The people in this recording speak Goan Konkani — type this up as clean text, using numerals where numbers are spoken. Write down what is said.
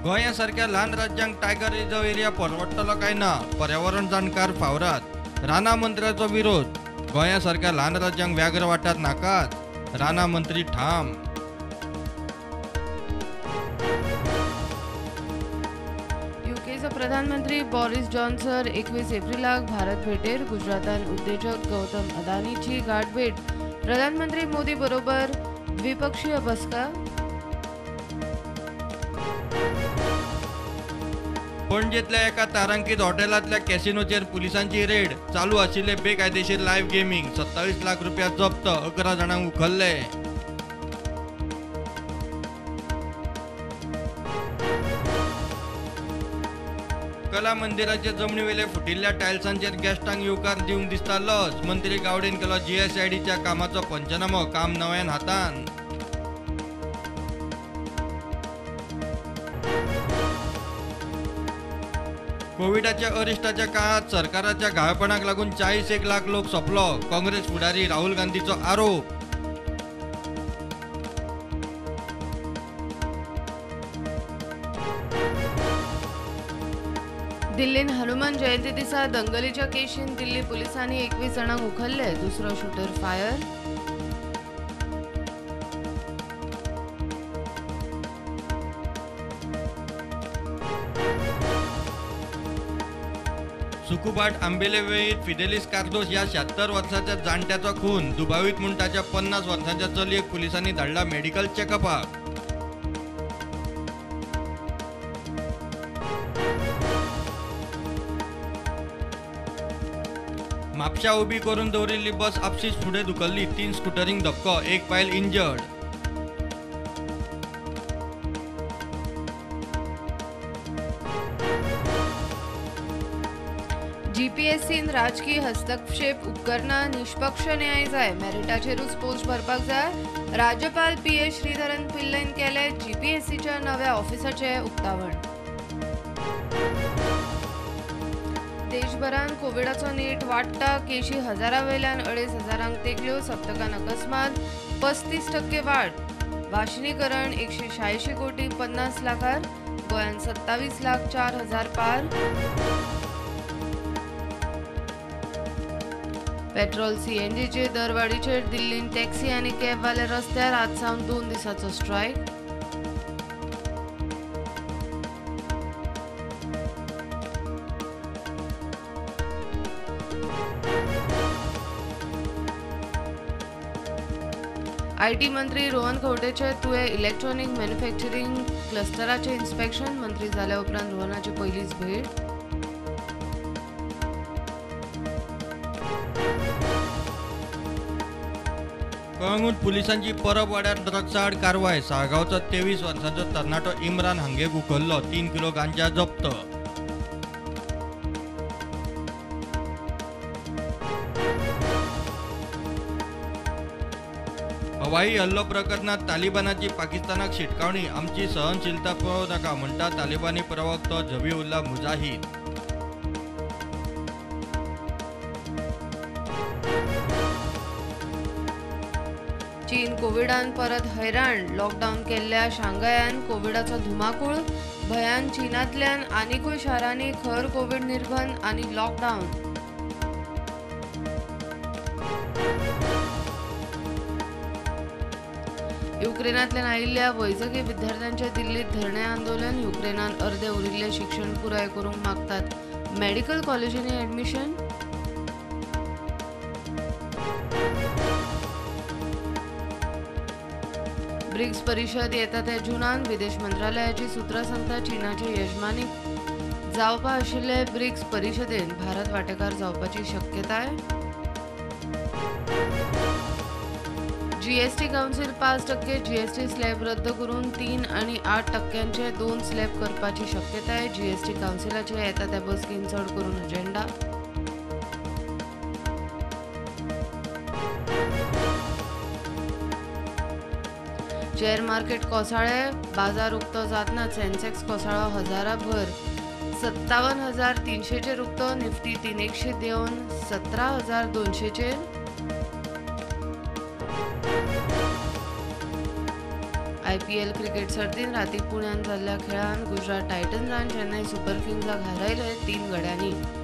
गोंया सारक्या ल्हान राज्यांक टायगर रिझर्व एरिया परवडटलो काय ना, पर्यावरण जाणकार फावरात. रानां मंत्र्याचो विरोध. गोंया सारक्या ल्हान राज्यांक व्याघ्र वाठार नाकात, रानां मंत्री ठाम. युकेचो प्रधानमंत्री बॉरिस जॉन्सन 21 एप्रिलाक भारत भेटेर. गुजरातान उद्देजक गौतम अदानीची गाठभेट. प्रधानमंत्री मोदी बरोबर द्विपक्षीय बसका. पणजेतल्या एका तारांकित हॉटेलांतल्या कॅसिनोचेर पुलिसांची रेड. चालू आशिल्ले बेकायदेशीर लायव्ह गेमींग. 27 लाख रुपया जप्त. 11 जाणांक उखल्ले. कला मंदिराचे जमनीवेले फुटिल्ल्या टायल्सांचेर गेस्टांक येवकार दिवंक दिसता लज. मंत्री गावडेन केलो जीएसआयडीच्या कामाचो पंचनामो. काम नव्यान हातान. कोविडाच्या अरिश्टाच्या काळात सरकाराच्या घाळपणाक लागून 41 लाख लोक सोंपलो. काँग्रेस फुडारी राहुल गांधीचो आरोप. दिल्लीन हनुमान जयंती दिसा दंगलीच्या केशीन दिल्ली पुलिसांनी 21 जाणांक उखल्ले. दुसरो शूटर फायर. सुकुबाट आंबेले वेळीत फिदेलिस कार्दोस ह्या 76 वर्सांच्या जाणट्याचो खून. दुबावीत म्हूण ताच्या 50 वर्सांच्या चलयेक पुलिसांनी धाडला मेडिकल चेकअपाक. म्हापशा उबी करून दवरिल्ली बस आपशीच फुडें धुकल्ली. 3 स्कुटरींक धपको. एक बायल इंजर्ड. जीपीएससीन राजकीय हस्तक्षेप उपकरणां निष्पक्ष न्याय जाय. मेरिटाचेरूच पोस्ट भरपाक जाय. राज्यपाल पी.एस. श्रीधरन पिल्लैन केले जीपीएससीच्या नव्या ऑफिसाचें उक्तावण. देशभरान कोविडाचो नेट वाडटा. केशी हजारा वयल्यान 2,500 तेंकल्यो. सप्तकान अकस्मात 35% वाड. वाशिनीकरण 186 कोटी 50 लाखार. गोंयांत 27,04,000 पार. पेट्रोल सीएनजीचे दरवाडीचेर दिल्लीन टॅक्सी आनी कॅबवाले रस्त्यार आज सावन 2 दिसांचो स्ट्रायक. IT मंत्री रोहन खंवटेचे तुयें इलेक्ट्रॉनिक मॅन्युफॅक्चरींग क्लस्टराचें इन्स्पेक्शन. मंत्री जाल्या उपरांत रोहनाची पयलीच भेट. कळंगूट पुलिसांची परब वाड्यार ड्रग्सा आड कारवाय. साळगांवचो 23 वर्सांचो तरणाटो इम्रान हांगेक उखल्लो. 3 किलो गांजा जप्त. हवाई हल्लो प्रकरणात तालिबानाची पाकिस्तानाक शिटकावणी. आमची सहनशीलता पळोवं नाका म्हणटा तालिबानी प्रवक्तो जबीउल्ला मुजाहिद. चीन कोविडान परत हैराण. लॉकडावन केल्ल्या शांघायान कोविडाचो धुमाकूळ. भंयान चीनांतल्यान आनिकूय शारांनी खर कोविड निर्बंध आनी लॉकडावन. युक्रेनांतल्यान आयिल्ल्या वैजकी विद्यार्थ्यांचे दिल्लीत धरणे आंदोलन. युक्रेनान अर्दे उरिल्लें शिक्षण पुराय करूंक मागतात. Medical कॉलेजींनी admission. ब्रिक्स परिशद येता त्या जूनान. विदेश मंत्रालयाची सूत्रां सांगता चीनाचे यजमानी जावपा आशिल्ले ब्रिक्स परिशदेन भारत वांटेकार जावपाची शक्यताय. जीएसटी काउन्सिल 5% जीएसटी स्लॅब रद्द करून 3 आनी 8% 2 स्लॅब करपाची शक्यताय. जीएसटी काउन्सिलाचे येता त्या बसकेन चड करून अजेंडा. Share market कोसळ्ळे. बाजार उक्तो जातना सेन्सेक्स कोसळ्ळो हजाराभर 57,300चेर उक्तो. निफ्टी 300 देंवन 17,200चेर. आयपीएल क्रिकेट सर्तीन राती पुण्यान जाल्ल्या खेळान गुजरात टायटन्सान चेन्नय सुपर किंग्साक हारयले 3 गड्यांनी.